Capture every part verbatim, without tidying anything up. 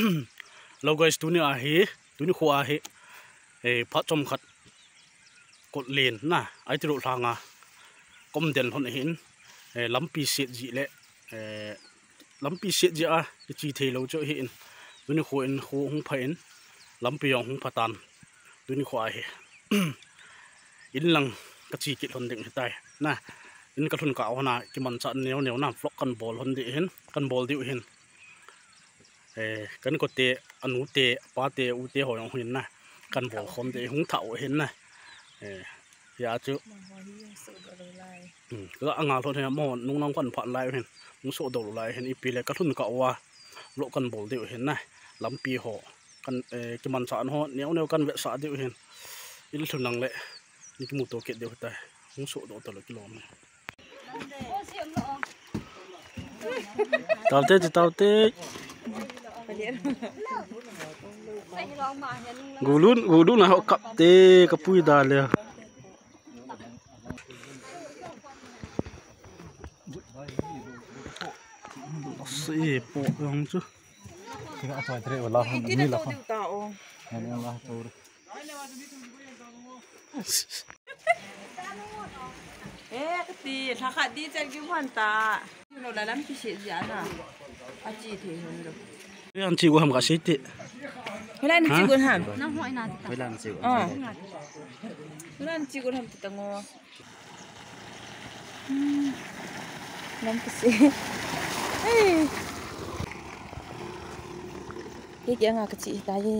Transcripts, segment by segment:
Hello guys, tuni ahi, tuni khu ahi, eh, phat chomkhat Kotlen na, ahi tiro langa, kom den lhon ahin, eh, lampi set jeh le, eh, lampi set jeh a, kiche thei lou chu ahin, tuni khu in khu hung pha in, lampi jong hung pha tan, tuni khu ahi. In lang kache kit lhon ding ahitai. Na, in kalhun kah hon a, kimanchah neo neo na, vlog kan bol lhon ding ahin, kan bol diu ahin. Eh, kan kote, anu te, apa te, u te ho jong hin na. Kan bol khom te, hung thah u hin na. Eh, hia chu. Hmm, ka anga lhon hin mo, nung nang kan phat lai hin. Hung sodoh lou lai hin, ipi le kalhun kah uva. Vlog kan bol diu hin na. Lampi ho. Kan, eh, kimanchah ho, neo neo kan vetsah diu hin. In lhun lang le. Ni kimuto kit diu tai. Hung sodoh talou kilom. Taute, taute. Gulun, gulun na ho kap te, kapui da le. Se po jong chu. Tika atoi tre wala hon ni la hon. Ni la hon. Eh, kati, thakhat di chan ki hon ta. Lo la lampi set jeh a na. Ache thei hon lo. An che go ham ka sei te. Hoilan che go ham. Nang hoi na ta. Hoilan che go. Ah. Hoilan che go ham ta ngo. Hmm. Lampi set. Hey. Kei kei anga kache tai.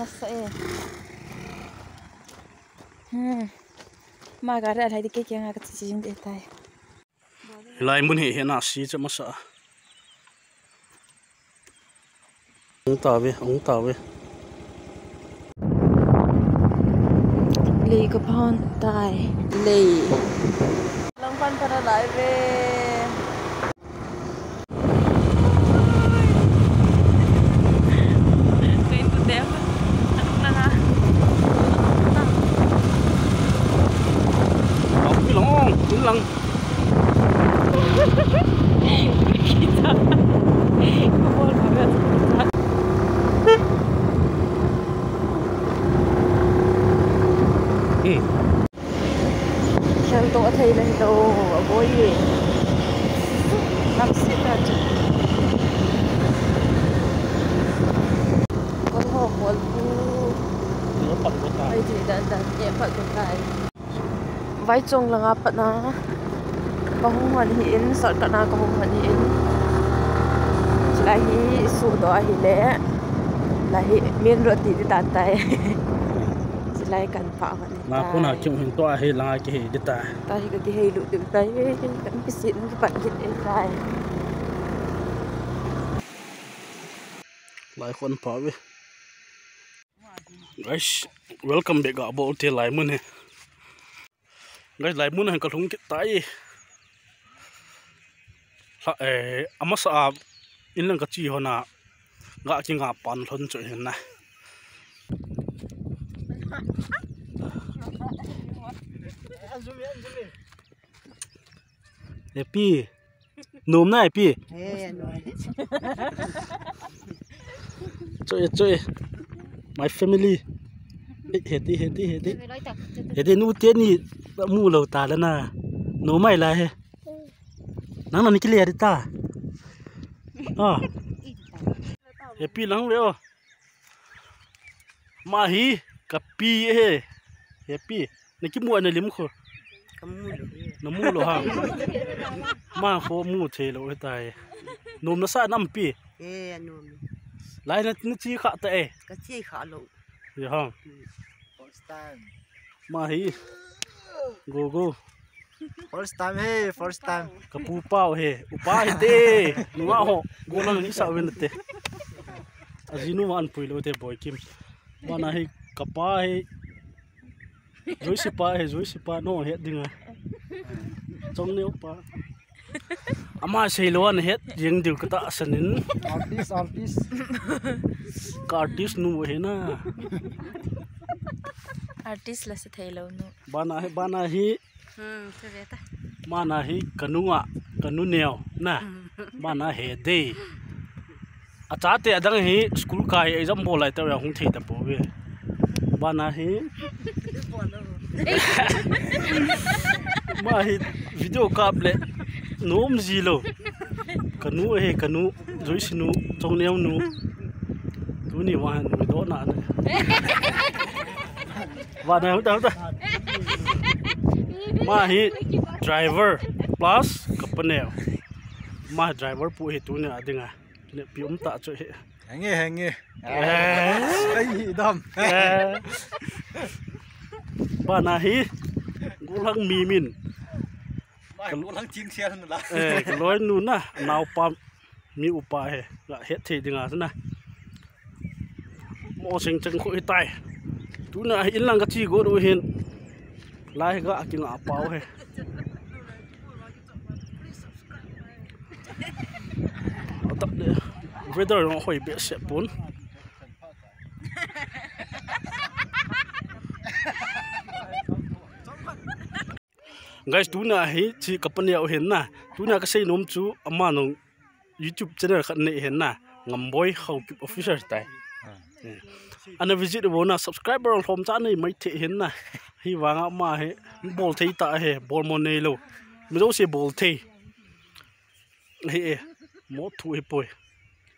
Nasa e. Hmm. Ma gari alhai di kei kei anga kache jing ding tai. Hilai mun hi hena si chu masa. Ong ta ve, ong ta ve. Lei ka phan tai. Lei. Lang pan para lai ve. Kei tu te. Anung na ha. Ong pi long, pi long. Khel to thei le to, aboi e. Nam si ta chu. Kol ho, kol pu. Ai, ti dan dan, ye pat ko tai. Vaichong langa pat na kahung hon ahin, shortcut na kahung hon ahin. Chulai hi suhdoh ahile. Lai hi main road ti di tan tai. Chulai kan pha hon ahi. Na kona kiu hin to ahi langa kihe di tai. Tai hi kakihei lut di tai. Kan kisit na kipat kit e tai. Lai khon pha ve. Guys, welcome back ga bol te lai mun hi. Guys, lai mun hi kalhung kit tai. La, eh, amasa a in lang kache hon a ga kinga pan lhon chu hin na. Happy. Nom na, Happy? He, nom. Choi, choi. My family. He, heti, heti, heti. Heti nu teni mu lou ta la na. Nom mai la he. Nang na ni kile ta. Ah. Happy lang ve o. Ma hi, kapi he. Happy. Na kimu na lim kho. Kamu lou. Na mu lou ha. Ma kho mu thei lou he tai. Nom nasa nam pi. Eh, nom. Lai na, na che kha ta e. Ka che kha lou. Ya ha. Hmm. First time. Ma hi. Go, go. First time he, first time. Ka pu pau he. Upa he te. Nunga ho. Go lang ni sa ven te. Ajinu man pui lou te Boikim. Bana hi kapa hi. Joyce pa he, Joyce pa no het dinga. Chong neo pa. Ama sei lou an het jing diu ka tahsan in. Artist, artist. Ka artist nu he na. Artist la se thei lou nu. Bana hi, bana hi. Hmm, ka ve ta. Mana hi ka nunga, ka nu neo na. Hmm. Bana he dei. Achate adang hi school kai exam bol lai tah a hung thei tapouve. Bana hi. Ma hi video kap le nom ji lou. Kanu he, kanu, Joyce nu, Chongneo nu. Tuni vang nuidoh na ne. Vana, huta, huta. Ma hi driver plus kapaneo. Ma driver pu hi tuni a dinga. Nepi um tah chu hi. Henge, henge. Eh. Ai, dam. Eh. Bana hi gollhang mi min. Mai, gollhang ching sia na la. Eh, kaloi nu na, naopa mi upa hi. Ga het thei dinga na. Mo seng cheng khu hitai. Tuna hi inlang kache got u hin. Lai ga kinga pau hi. Atap le. Weather jong hoi behseh pon. Guys, tuna hi chi kapaneo hin na. Tuna kasei nom chu ama nung YouTube channel khat nei hin na. Ngamboi Haokip Official tai. Eh. Ana visit vo na, subscriber lhomcha nei mai thei hin na. Hi vanga ama hi bol thei tah hi, bol mo neilou. Mi jouse bol thei. Hi e, mo thu hi poi.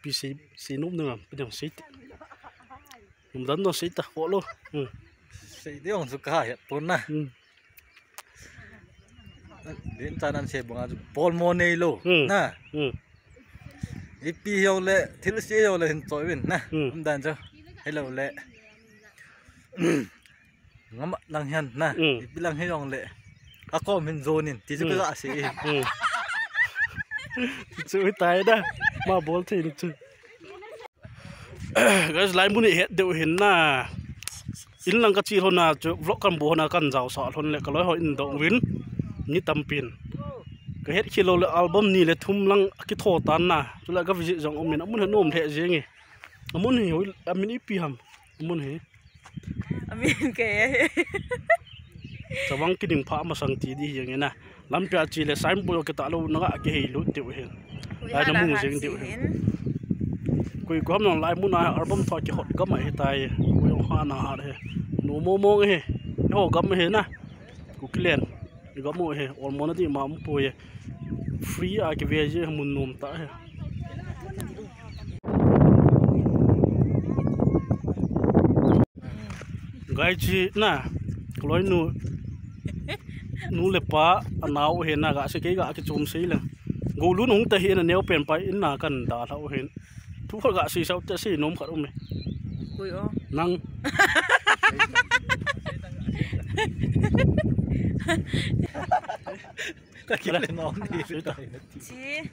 Pi sei, sei nom na ngam, pi dang sei ti. Nom dan no sei ta, ho lo. Hmm. Sei ding chu kahet pon na. Hmm. Din chan an sei banga chu bol mo neilou. Hmm. Na. Hmm. Ipi hijongle, thil sei jongle hin choi uvin na. Hmm. Um dan chu. Hello le. Ngam lang hian na. Hmm. Ipi lang hijongle. Akom hin jonin, ti chu kaga sei. Hmm. Chu tai da. Ma bol thei ni chu. Guys, lai mun hi het deu hin na. Inlang kache lhon a chu vlog kan bol lhon a kan jaosa lhon le kaloi ho in dong uvin. Ni tampin. Kahet khel lou le album ni le thum lang kitho tan na. Chule ka visit jong um in amun hi nom lheh jeng e. Amun hi hoi, amin ipi ham. Amun hi. Amin kei e. Chavang Kiding pha masang ti di hi jeng e na. Lampi a che le signboard kitah lou na ga kihei lut tiu hin. Lai na mu jeng tiu hin. Kui ko ham nang lai mun a album tho kihot gam ahi tai. Kui ong ha na ha he. Nu mo mo he. Ho gam he na. Kuki len. Gam mo he. Ol mo na di ma um poi. Free a kive je mun nom tah he. Guys, chi na, kaloi nu, nu le pa, anao hi na ga sei kei ga kichom sei leng. Golun hung ta hi na neo pen pa in na kan dalha u hin. Thu khat ga sei sau te sei nom khat um e. Kui o. Nang. Ka kile nom ni. Sei ta. Chi,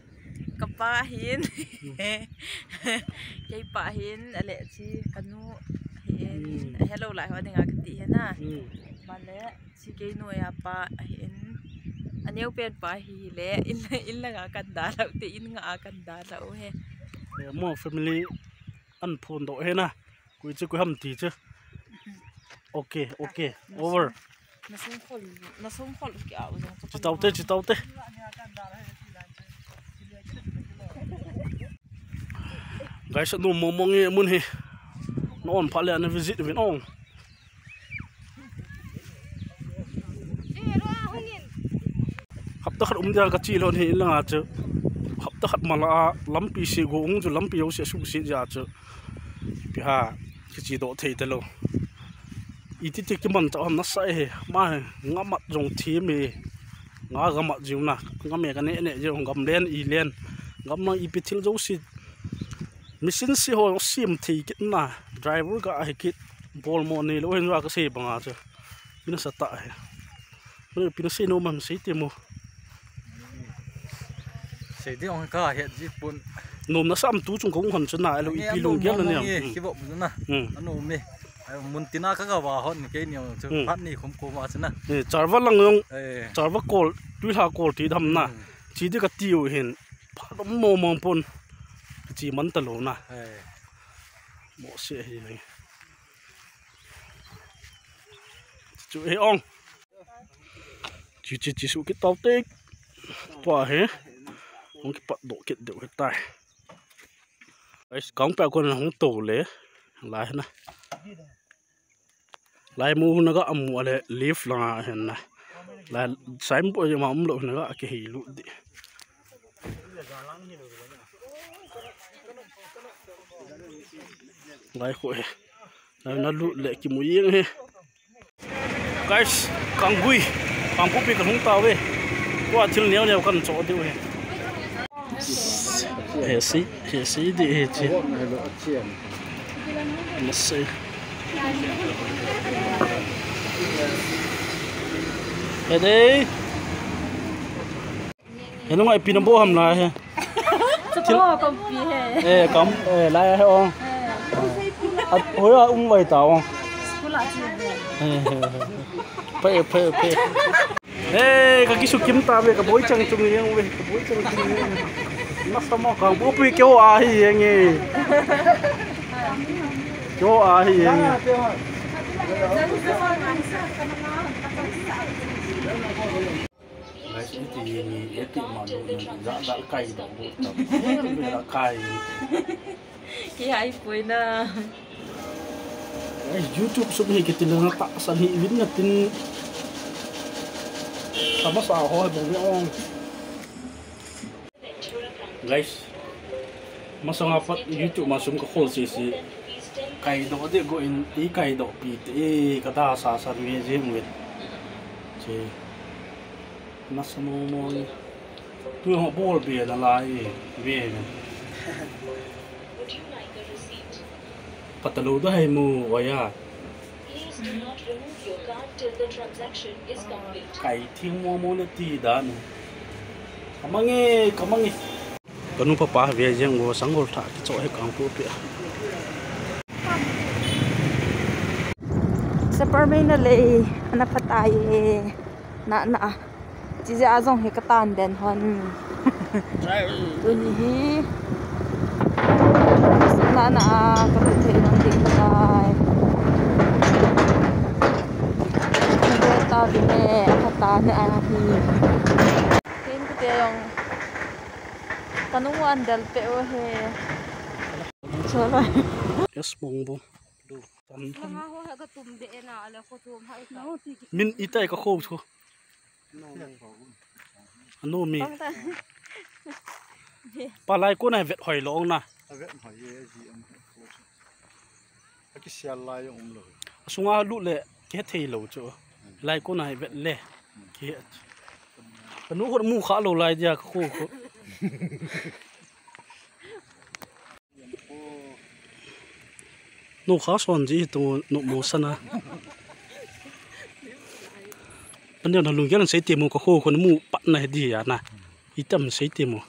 kapa hin. Kei pa hin, ale chi, kanu hin. Hmm. Hello lai ho dinga kati hin na. Hmm. Male, chi kei nu ya pa hin. Aneo pen pa hi le, in, in langa kan dalha u te, in nga kan dalha u he. Eh, mo family an phun do he na. Kui chu kui ham ti chu. Okay, okay. Over. Na sung khol, na sung khol ki au jong. Chi tau te, chi tau te. Guys, anu mo mo nge mun hi. Na on pha le ana visit vin ong. Hapta khat um dia kache lhon hi inlanga chu. Hapta khat mala a lampi se go ung chu lampi ho se su se ja chu. Pi ha kiche doh thei talou. Iti ti kiman ta ham nasa he. Ma he ngamat jong thi me. Nga gamat jiu na. Nga me ka ne ne jiu gam len i len. Gam na ipi thil jouse. Machine se ho sem thei kit na. Driver ka hi kit. Bol mo neilou hin wa ka sei banga chu. Pi nasa ta he. Pi nasa nom am sei ti mo. Sei ding ong ka het ji pon. Nom nasa am tu chung kong hon chu na, alo ipi lung gel na niam. Ki bo bu na. Hmm. Anu mi. Ai, mun tina ka ga wa hon kei ni ong chu. Hmm. Phat ni khum ko ma chu na. Eh, charva lang jong. Eh. Charva kol, tuilha kol ti dam na. Hmm. Chi di kati u hin. Phat mo mo pon. Chi man talou na. Eh. Mo se hi le. Chu he ong. Chi chi chi su kit tau te. Pa he. Hung kipatdoh kit diu hitai. Guys, kangpeh a kon hung tou le. Lai na. Lai mu na ga amu ale lift langa hen na. Lai signboard ma umlou na ga kihei lut di. Lai khu he. Lai na lut le kimu jeng he. Guys, Kanggui, Kangpokpi kalhung tauve. Tua thil neo neo kan cho diu he. He si, he si di he chi. Masa. He dei. He nunga ipi na bol ham lai he. Chapo kompi he. Eh, kam, eh, lai he ong. Eh. At hoya um vai ta ong. School a chi. Eh, eh, eh. Phe, phe, phe. Eh, ka kisukim tauve, ka boichang chung jeng uve, ka boichang chung jeng. Masa mo Kangpokpi keiho ahi jeng e. Keiho ahi jeng e. Guys, iti ni, iti ma lu ni, ja, ja, kai do, do, tam. Ja, kai. Kihai poi na. Guys, YouTube sum hi kiti le na tahsan hih uvin na tin. Tamasa ho bong ni ong. Guys, masanga pat YouTube ma sum ka khol sese. Kaidoh ding go in, i kaidoh pi te, i ka da sa sa ve jeng uve. Che. Nasa mo mo ni. Tu ho bol be na lai, ve. Patalo da hai mu, oya. Please do not remove your card till the transaction is complete. Kai thing mo mo na ti dan. Ka mang e, ka mang e. Ka nu papa ve jeng uvo, sanggol thah kichoh he Kangpokpi a. Super mai na lei, ana phatai e. Na, na. Chijeh a jong hi ka tan den hon. Tuni hi. Na, na, a, ka lut thei lang ding tai. Na ve ta vi ne, ka tan a hi. Ken ka te jong. Ka nung wan del pe o he. Chala. Yes, mong bo. Tan. Min itai ka kho chu. Ano mi. Palai ko na vet hoi long na. A vet hoi e ji am. A kisial lai um lo. Asunga lut le kihethei lo chu. Lai ko na vet le. Kihe. Kanu ko mu kha lo lai dia ka kho kho. No kha son ji tu no mo sana. Ania na lunggel sei te mo ka kho kho mu pat na he di ya na. Itam sei te mo.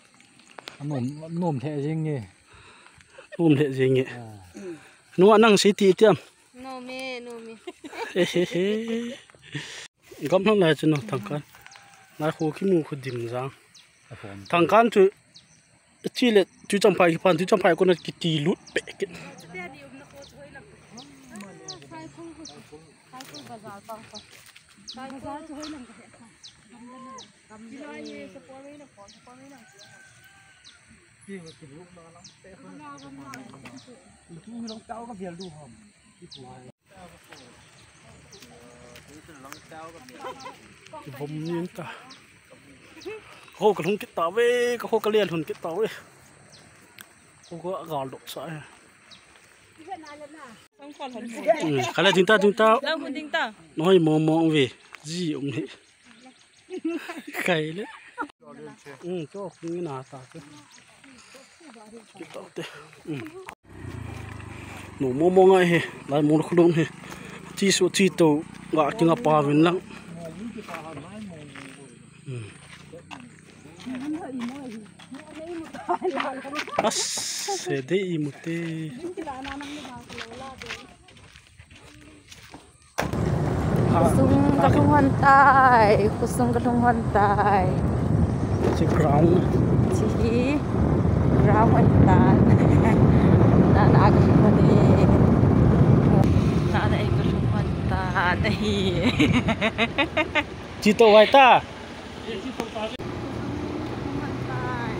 Nom, nom the jing nge. Nom the jing nge. Ah. No anang sei ti tiam. Nom e, nom e. He, he, he. Gam hlang lai chu no Thangkan. Lai khu kimu khu dim jang. Thangkan chu chi le chu Champhai kipan, chu Champhai ko na kiti lut pe kit. Kivom ni ta. Ka kho ka lhung kit tauve, ka kho ka le lhun kit tauve. Ka kho ka gal dok sa e. Hmm, ka le ding ta, ding ta. Lau hun ding ta. Noi mo mo ve. Ji um ni. Kai le. Hmm, to khung na ta. Kit tau te. Hmm. No mo mo ngai he, lai mo khulun he. Chi su chi to ga kinga pa vin lang. Hmm. As, se de i mu te. Khosung ka lhung hon tai, khosung ka lhung hon tai. Chi ground. Chi ground hon tan. Na na ka lhung hon e. Na na ka lhung hon tan ahi. Chi to vai ta. Khosung ka lhung hon tai.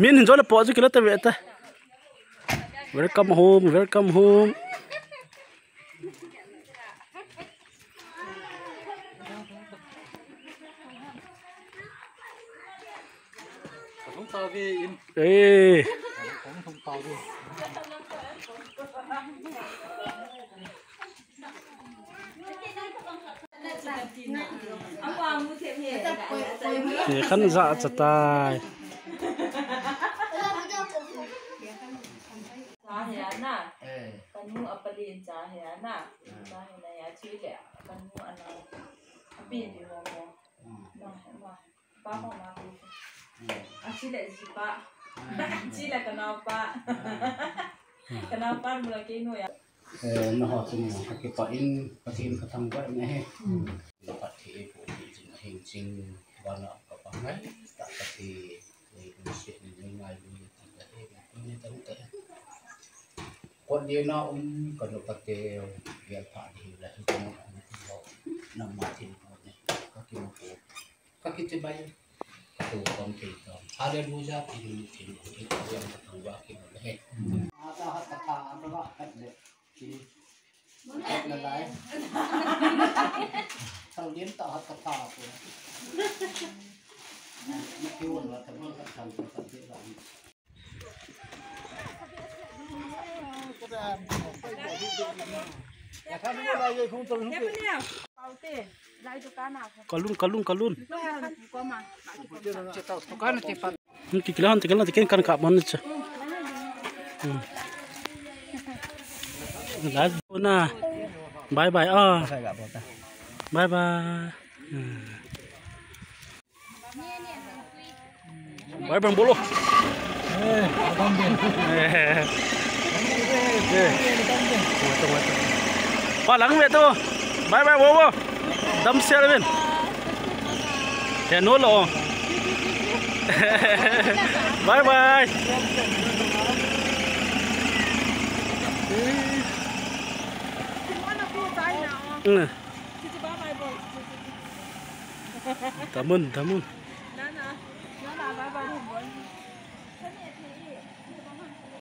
Min hin jo le po ju kila ta ve ta. Welcome home, welcome home. Ka hung tao ve in. Eh. Ka hung tao ve. Te khan ja cha tai. Cha he ana. Eh. Kanu apalin cha he ana. Ah. Cha he na ya chi le. Kanu ana. Api pi mo mo. Hmm. Ma, ma. Pa pa ma pi. Hmm. Achi le ji pa. Hmm. Achi le kanao pa. Hmm. Kanao pa mo la ke no ya. Eh, na ho chun ka kipah in, Pathen ka thangvah in ahi. Ka phat thei po ti chun ahi chun, vana ka pa ngai, ta ka ti, eh, ni se ni ni ngai ni ti ka he, ni ta ta. Ko ni na um ka no pa te, ya pha ni la, ni mo na ma ti ko ni, ka ki mo ko. Ka kiti bai. Ka tu kom ti to. Hallelujah, ti ni ti ni ti ko yang ka thangvah ki mo he. Ata ha ta ta, ata ha ta le. Ki. Lalai. Thang din ta ha ta ta ko. Ni ki won wa ta mo ka thang ko ta ti la. Kalun, kalun, kalun. Hum, ti kila, ti kila, ti ken kan kap man cha. Hmm. Last na. Bye bye. Ah. Bye bye. Hmm. Bye bye bolo. Eh, abang din. Eh. Eh. Wa lang ve to. Bye bye, wo, wo. Dam sel ben. Te no lo. Bye bye. Hmm. Tamun, tamun.